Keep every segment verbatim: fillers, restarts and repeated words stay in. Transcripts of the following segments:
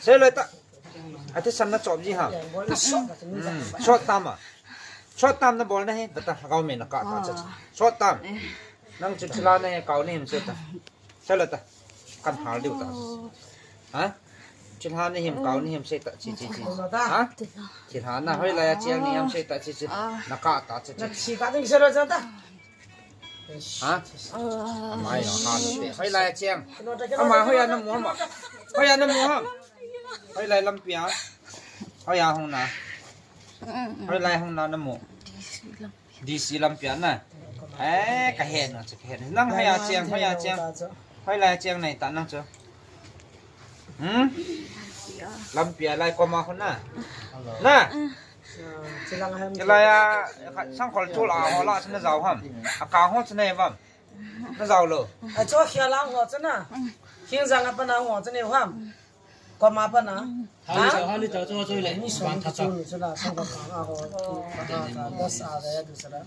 Sei loi ta. Ati san na chop ji ha. Hmm. Short term a. Short term na bol na hi. Bata gau me na ka ta cha. Short term. Nang chu chila na he kau ni him sei ta. Sei loi ta. Kan hal diu ta. Ha? Chila na him kau ni him sei ta chi chi chi. Ha? Chila na hoi lai a chiang ni him sei ta chi chi. Na ka ta chi chi. Na si ka ding sei loi cha ta. Ha? Amai no ha te. Hoi lai a chiang. Ama hoi a na mu ham. Hoi a na mu ham. Hoi lai lampi a. Hoi a hung na. Hoi lai hung na na mu. D C lampi a na. Eh, ka he na, ka he na. Nang hoi a chiang, hoi a chiang. Hoi lai a chiang nei ta nang chu. Hmm? Lampi a lai koma khu na. Na. Chilai a, sangkhol chul a ho la chu na jao ham. A ka ho chu na he vam. Na jao lo. A chu khia la ho chu na. Khing jang a pa na ho chu na he vam. Koma pa na. Hali cha, hali cha, cho, cho, le. Ni som ki chu ni chu la, som ka pa na ho. Dos a le du sa la.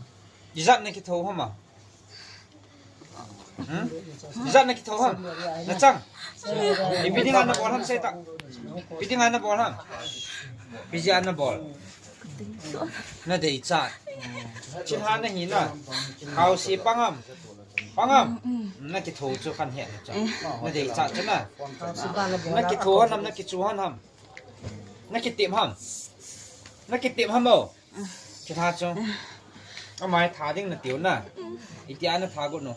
Ijat na kitho ham a. Hmm? Ijat na kitho ham. Na chang. Ipi dinga na bol ham sei ta. Ipi dinga na bol ham. Ipi dinga na bol. Na dei cha. Chilha na hi na. Hausi pang ham. Pang ham. Na kitho chu kan he na cha. Na dei cha chu na. Na kitho ham, na kichu ham. Na kitim ham. Na kitim ham o. Chilha chu. Amai tha ding na tiu na. Itia na tha got no.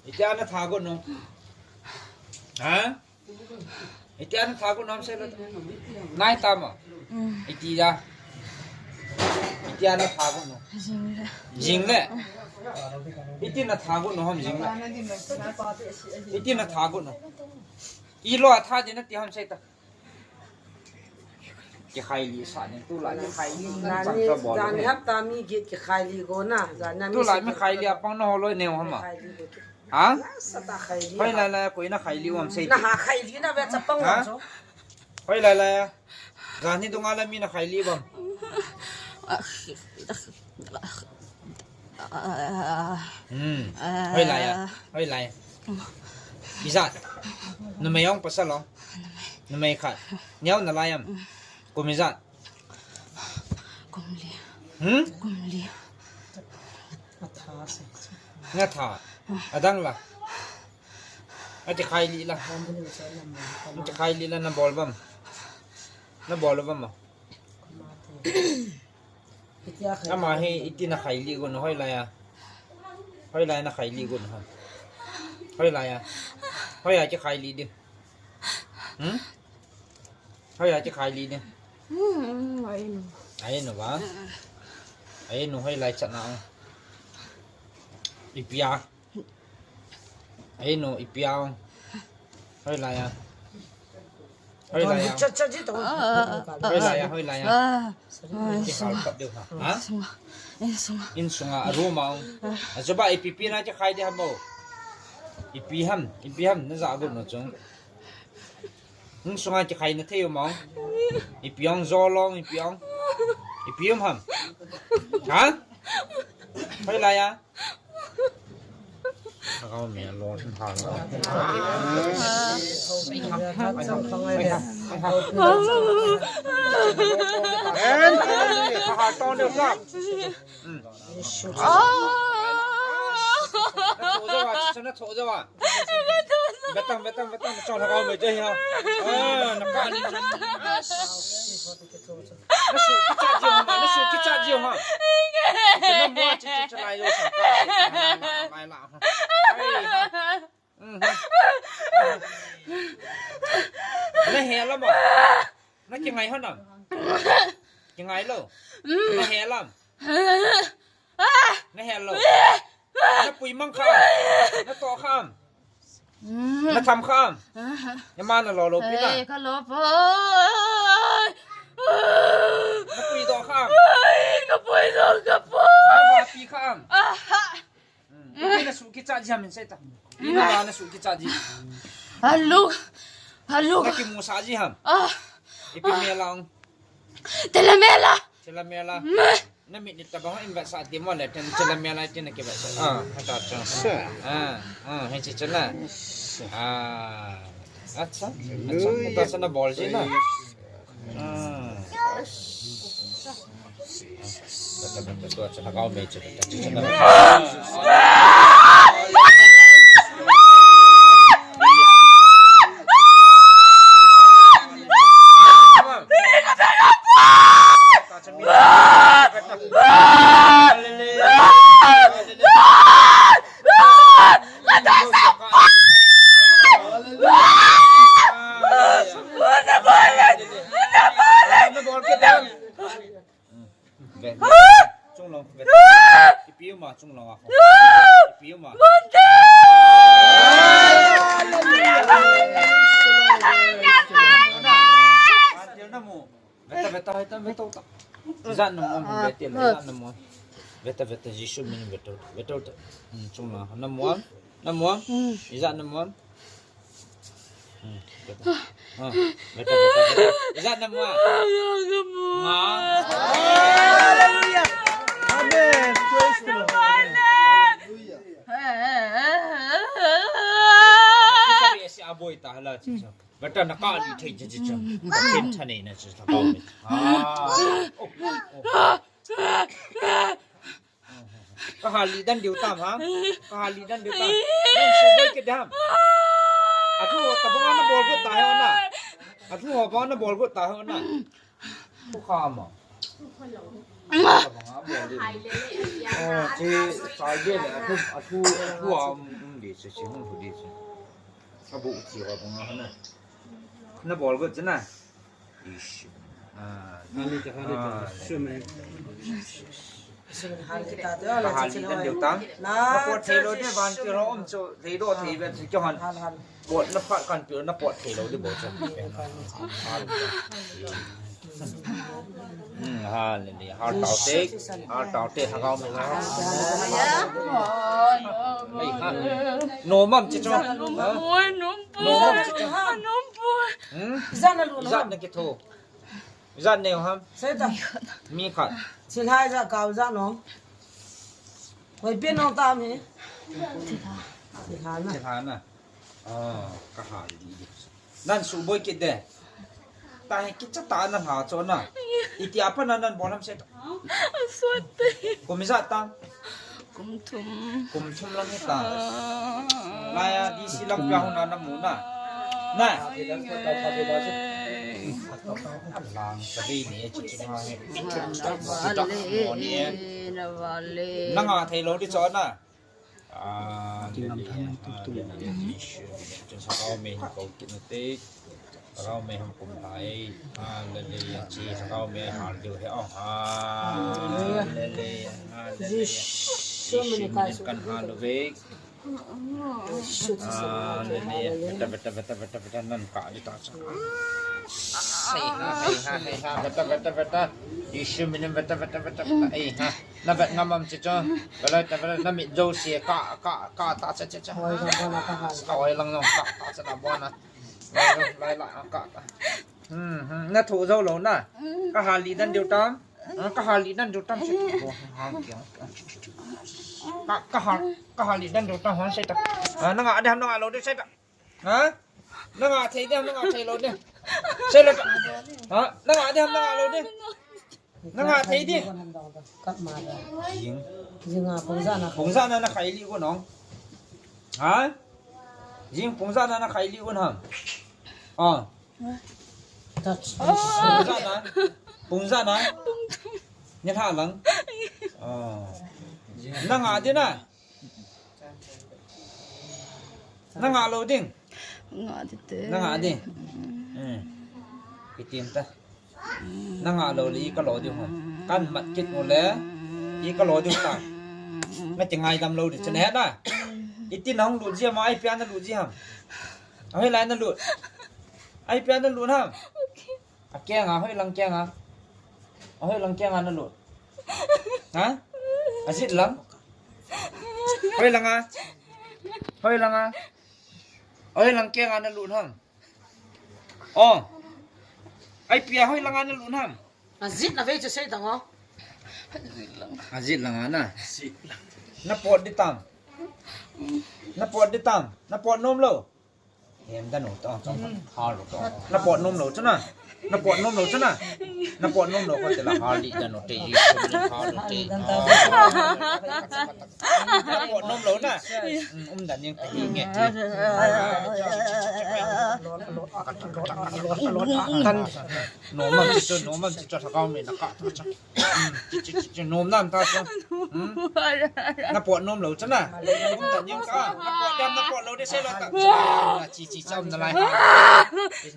Itia na tha got no. Ha? Itia na tha got no ham sei lo. Nai ta ma. Itia. Itia na tha got no. Jing le. Itia na tha got no ham jing le. Itia na tha got no. I lo a tha di na ti ham sei ta. Kikhai li sa ni, tu la kikhai li. Jani, jani hapta mi git kikhai li go na, jani mi. Tu la mi khai li apang na ho loi neo ham a. Ha? Sa ta khai li. Hoi lai lai koi na khai li ham sei. Na ha khai li na ve chapang ham so. Hoi lai lai. Jan hi dunga la mi na khai li bam. Hmm. Hoilai a. Hoilai. Ijat. Numei ong pasal ong. Numei khat. Neo nalai am. Kum ijat. Kum li. Hmm? Kum li. Nga tha. Adang la. Ati khai li la. Ati khai li la na bol bam. Na bol bam. Ama hi iti na khai li gun hoilai a. Hoilai na khai li gun ha. Hoilai a. Hoilai ki khai li di. Hmm? Hoilai ki khai li di. Hmm, ai nu. Ai nu ba. Ai nu hoilai chat na. Ipia. Ai nu, ipi a ong. Hoilai a. Hoilai a. Cha, cha, ji to. Hoilai a, hoilai a. Ki hal kap deu ha. Ha? Insunga. Insunga, a room a ong. Achuba ipi pi na ki khai di ham bo. Ipi ham, ipi ham, na ja gun no chung. Insunga ki khai na thei um ong. Ipi ong jol ong, ipi ong. Ipi um ham. Ha? Hoilai a. Thagau me lo thin ha lo. En, ha ha to ne ka. Hmm. Na tho jo wa, na tho jo wa. Betang, betang, betang, na chon thagau me je ha. Ah, na ka ni. Na su kicha ji ho ma, na su kicha ji ho ma. Iti na mo chi chi chi lai yo sa ka. Lai la. Ai. Mhm. Na he la ma. Na kingai ho nam. Kingai lo. Na he lam. Na he lo. Na pui mang kha. Na to kha. Na tham kha. Na ma na lo lo pi na. Ei, ka lo po. Na pui do kha. Ei, ka pui do ka po. Na ba pi kha. Aha. Hmm. Ipi na su kicha ji ham in sei ta. Ipi na na su kicha ji. Haluk. Haluk. Na kimu sa ji ham. Ah. Ipi me la ong. Tela me la. Tela me la. Me. Na mit ni tabang in vet sa ti mo le, ten tela me la ti na ki vet sa. Ah, ha ta cha. Sa. Ah, ah, hin chi cha na. Ah. Acha. Acha. Ta sa na bol ji na. Ah. Ve. Chunglong ve. Ipi uma chunglong a. Ipi uma. Antil na mu. Veta, veta, veta, veta, veta. Ijat na mu, veta, ijat na mu. Veta, veta, Jisu min veta, veta, veta. Hmm, chunglong. Na mu, na mu. Ijat na mu. Hmm, betul. Ah, betul, betul, betul. Ijat na mu a. Nga. Hallelujah. Amen. Praise the Lord. Hallelujah. Isi aboi ta hala chicha. Betul na ka ni thei chicha. Ka chin thane na chicha ka ni. Ah. Oh, oh. Ka hal li dan diu tam ha. Ka hal li dan diu tam. Nang su boi ke dam. Athu ho tabang na bol got ta he na. Athu ho bang na bol got ta he na. Khu kha ma. Tabang a bol di. Oh, chi sai de le athu, athu, athu a um, um di chi, chi hung thu di chi. Abu chi ho bang na. Na bol got chi na. Ish. Ah. Hali ta, hali ta. Ah. Sume. Ka hal li dan diu tam. Na pot thei lou di van ki ro um chu thei do thei vet si kyo han. Pot na phat kan pi na pot thei lou di bo chu. Hmm, hal li, hal tau te, hal tau te, thagau me la. Ei, ha. Nom am chi chu. Nom poi, nom poi. Nom am chi chu. Nom poi. Hmm? Ijat na lu, nom. Ijat na kitho. Ijat neo ham? Sei ta. Mi khat. Thilha ijat kau ijat nong. Hoi pen nong tam hi. Thilha na. Thilha na. Ah, ka ha di di. Nan suboi kit de. Tahi kicha ta na ha cho na. Iti apa na nan bol ham sei ta. Suat te. Kum ijat ta. Kum thum. Kum thum lang hita. Laya D C lang pia huna na mu na. Na. Lang sabi ni chi chi ma he. Mo ni. Na nga thei lo di cho na. Ah, King Lamthang nang tuk tuk. Sakau me hin kau kit na te. Sakau me ham kum hai. Hallelujah. Chi sakau me hal diu he. Oh, hallelujah. Hallelujah. Jisu min in kan hal ve. Hallelujah. Beta, beta, beta, beta, beta, nan ka di ta cha. Hei ha, hei ha, hei ha, beta, beta, beta. Jisu min in beta, beta, beta, beta. Hei ha. Na vet ngam am chi cho. Belai ta belai na mit jo si ka, ka, ka ta cha cha cha. Hoi lang bona ka ha. Ka hoi lang long ka ta cha na bona. Lai, lai la ka ta. Hmm, hmm. Na thu jo lo na. Ka ha li dan diu tam. Ah, ka ha li dan diu tam chi. Bo ha kiang. Ka, ka ha, ka ha li dan diu tam han sei ta. Ah, na nga de ham na nga lo de sei ta. Ha? Na nga thei de ham na nga thei lo de. Sei lo ta. Ha? Na nga de ham na nga lo de. Na nga thei di. Kap ma da. Jing. Jing a pung ja na. Pung ja na na khai li ko nong. Ha? Jing pung ja na na khai li ko ham. Ah. Touch. Pung ja na. Pung ja na. Ni ha lang. Ah. Na nga di na. Na nga lo ding. Nga di te. Na nga di. Hmm. Kitin ta. Na nga lo le i ka lo diu ham. Kan mat kit u le i ka lo diu ta. Na ti ngai dam lo di chane na. Iti na hung lut ji ham, ai pia na lut ji ham. Ahoi lai na lut. Ai pia na lut ham. A keng a, hoi lang keng a. Ahoi lang keng a na lut. Ha? A jit lang. Hoi lang a. Hoi lang a. Hoi lang keng a na lut ham. Oh. Ai pia hoi lang a na lut ham. A jit na ve chu sei tang o. A jit lang a na. Na pot di tam. Na pot di tam. Na pot nom lo. Hem da no ta chong ha lo ta. Na pot nom lo chu na. Na pot nom lo chu na. Na pot nom lo ko te la ha li da no te yi chu ha lo te. Na pot nom lo na. Um dan yang te nge. Kan no ma chu no ma chu ta ka me na ka ta cha. Nom nam ta chu. Na pot nom lo chu na. Um dan yang ka. Na pot dem na pot lo de sei lo ta. Chi chi cham na lai.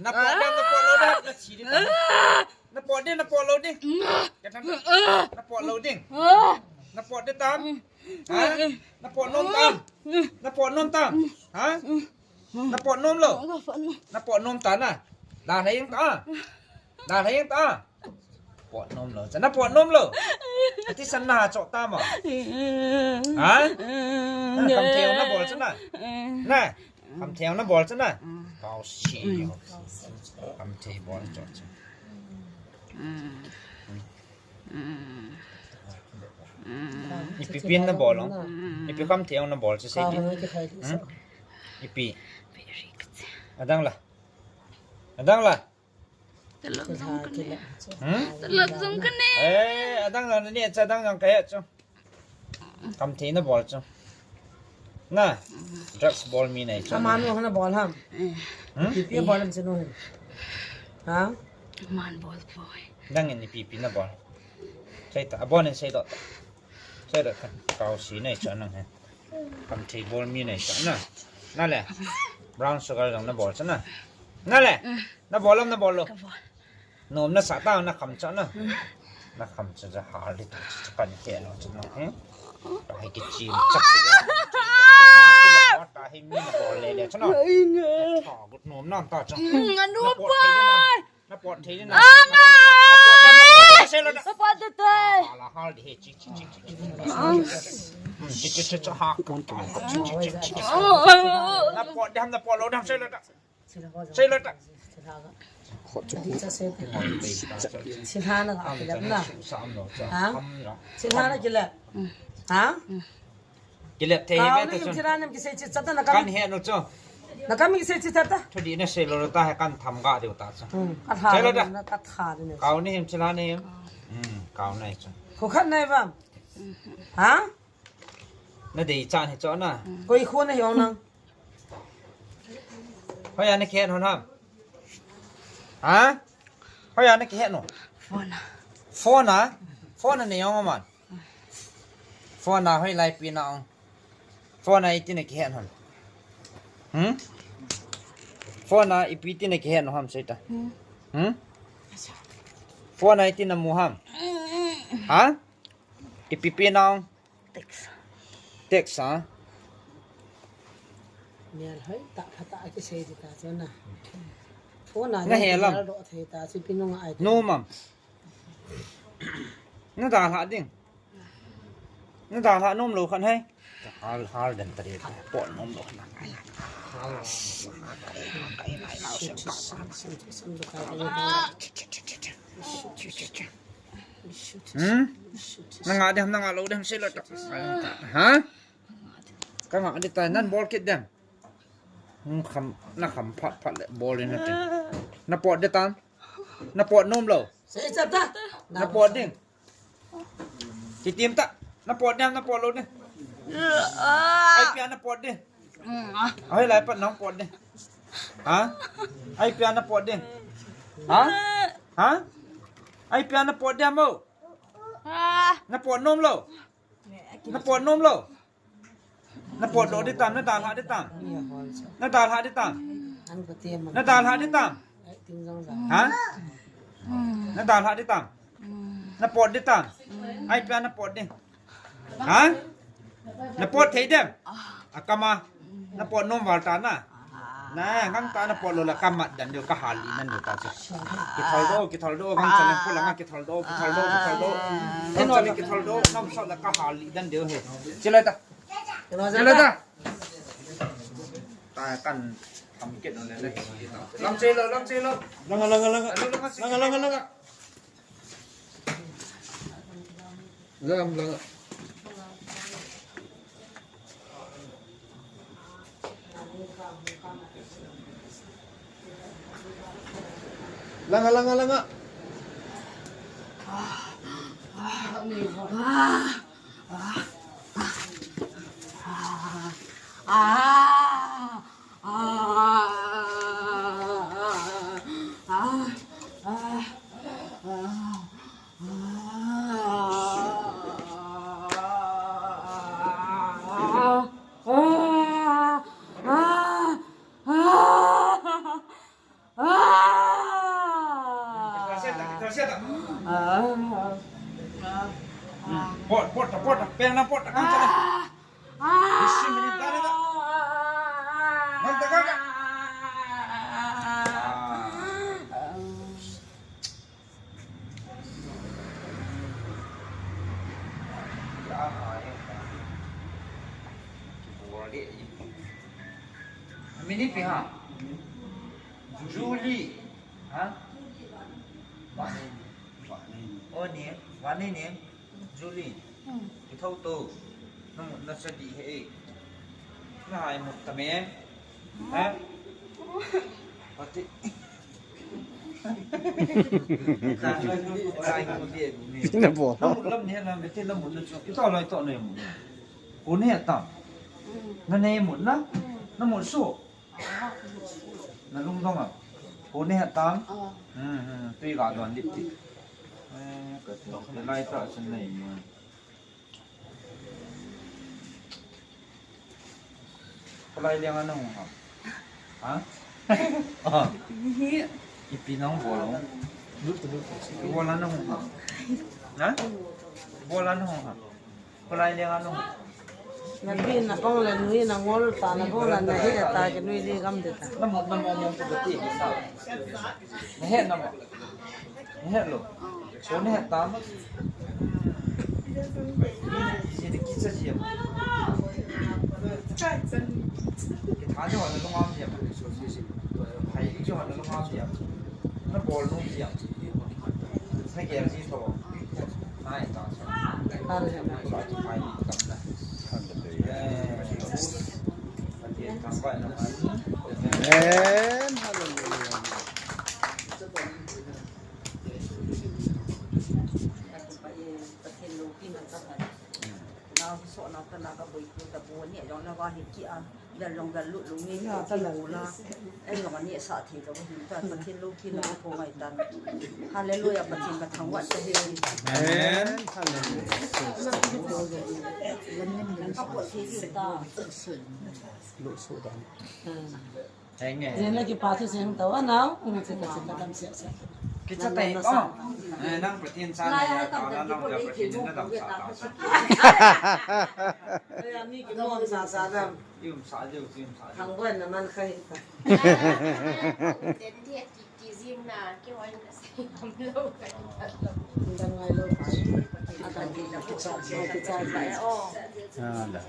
Na pot dem na pot lo de na chi de ta. Na pot de na pot lo de. Na pot lo de. Na pot de tam. Ha? Na pot nom tam. Na pot nom tam. Ha? Na pot nom lo. Na pot nom ta na. Da lei yang ta. Da lei yang ta. Pot nom lo. Cha na pot nom lo. Ati san na cho ta ma. Ha? Na kam theu na bol cha na. Na. Kam theu na bol cha na. Pau si. Kam thei bol cho cha. Ipi pin na bol long. Ipi kam theu na bol cha sei ki. Ipi. Adang la. Adang la. Talap zong ka ne. Hmm? Talap zong ka ne. Eh, adang zong ne, cha adang zong ka he chu. Kam thei na bol chu. Na, drugs bol mi nei chu. Ama nu na bol ham. Hmm? Pi pi bol ham chu nu hin. Ha? Man bol boy. Dang in pi pi na bol. Sei ta, abon in sei dot. Sei dot kan kau si nei chu nang he. Kam thei bol mi nei chu na. Na le. Brown sugar zong na bol chu na. Na le. Na bol lam na bol lo. Ka bol. Nom na sa ta na kham cha na. Na kham cha ja ha li ta cha kan ke lo cha na. Hmm? Ta hi ki chi chak ki. Ta hi mi na bol le le cha na. Tha gut nom nam ta cha. Mm, anu pai. Na pot thei na. Ana. Na pot thei na. Sei lo na. Na pot thei. Ala hal di he chi chi chi chi. Chi chi chi chi ha. Na pot dam na pot lo dam sei lo na. Sei lo ta. Thilha na ka kilep na. Ha? Thilha na kilep. Ha? Kilep thei ve ta chun. Thilha nem kisei chi chata na kam. Kan he nu chu. Na kam kisei chi chata. Thudi na sei lo ta he kan tham ga diu ta chu. Hmm, ka tha. Sei lo da. Na ka tha de ne. Kau ni him thilha ni him. Hmm, kau nai chu. Khu khat nai bam. Ha? Na dei chan hi chu na. Koi khu na hi ong nang. Hoiya na kihet hon ham? Ha? Hoiya na kihet no? Phone a. Phone a? Phone a nei ong man. Phone a hoilai pi na ong. Phone a iti na kihet hon. Hmm? Phone a ipi ti na kihet no ham sei ta. Hmm? Phone a iti na mu ham? Ha? Ipi pi na ong? Text. Text, ha? Mial hoi ta pha ta kisei di ta chu na. Phone a na he lam. Mial do thei ta si pi nung ai. No mam. Na dalha ding. Na dalha nom lo khan hai. Hal hal den ta di. Pot nom lo khan. Hmm? Na nga dem, na nga lo dem, sei lo ta. Ha? Ka nga di ta, nan bol kit dem. Hmm, kham, na kham phat phat le bol in na ti. Na pot de tan. Na pot nom lo. Sei cha ta. Na pot ding. Kitim ta. Na pot dem, na pot lo ding. Ai pia na pot ding. Ai lai pat nang pot ding. Ha? Ai pia na pot ding. Ha? Ha? Ai pia na pot dem mo. Na pot nom lo. Na pot nom lo. Na pot lo di tam, na dalha di tam. Na dalha di tam. Na dalha di tam. Ha? Na dalha di tam. Na pot di tam. Ai pia na pot di. Ha? Na pot thei dem. Akam a. Na pot nom val ta na. Na, ngam ta na pot lo la ka mat dan diu ka hal i nan diu ta chu. Kithol do, kithol do, gangchale pu langa kithol do, kithol do, kithol do. Gangchale kithol do, nam sa la ka hal i dan diu he. Chilai ta. Chilai ta. Ta kan tham kit no le le. Lam chelo, lam chelo. Langa, langa, langa. Langa, langa, langa. Langa, langa. Langa, langa, langa. Pot, pot, pot, pena pot, kan chala. Isi minit tadi tak. Mantap kan? Mini pi ha. Julie. Ha? Vani. Vani. Oh, ni. Vani ni. Julie. Hmm. Kithou to. Na mut na sa di he. Na hai mut ta me. Ha? Pati. Ka hai mut di he ni. Na bo. Na mut lam ni na me ti na mut na chu. Kithou lai to na mut. Ko ni ta. Hmm. Na ne mut na. Hmm. Na mut su. Na lungdong a. Ko ni he tam. Ah. Hmm, hmm. Tui ga don lip ti. Eh, ka ti. Lai ta sun nei mo. Palai liang a na hung ha. Ha? Ah. Hi. Ipi nang bol hung. Lut, lut. Bol a na hung ha. Ha? Bol a na hung ha. Palai liang a na hung. Na pi na kong le nui na ngol ta na kong la na hi ta ke nui di gam de ta. Na mo, na mo, mo ko ti sa. Na he na mo. Hello. So ni he tam. Ji de ki cha ji. Ki tha jo na lo ngam ji. Hai ji jo na lo ngam ji. Na bol nu kiang. Na gel ji tho. Nai ta. Hallelujah. Amen. Hallelujah. Pathen loupi na ka phat. Na so na ta na ka boi ku ta bu ni jong na va hi ki a. Vel jong vel lut lou ni ta la la. En jong ni sa thi lo hi ta Pathen loupi na ko ngai ta. Hallelujah, Pathen ka thangvah ta hi. Amen. Hallelujah. Ka po thi ta. Lo so da. Henge. Jena ki pa thu seng tau na, um, che ta che ta dam sia sia. Kicha tai ko. Eh, nang Pathen sa na ya, ka na nang ya Pathen na dam sa ta. Ya mi ki mo sa sa dam. Yum sa ju, yum sa ju. Thang bon na man khai ta. Ten dia ki ki jim na, ki wan na sai dam lo ka. Dam ngai lo. Ata ki cha cha cha. Ah, da.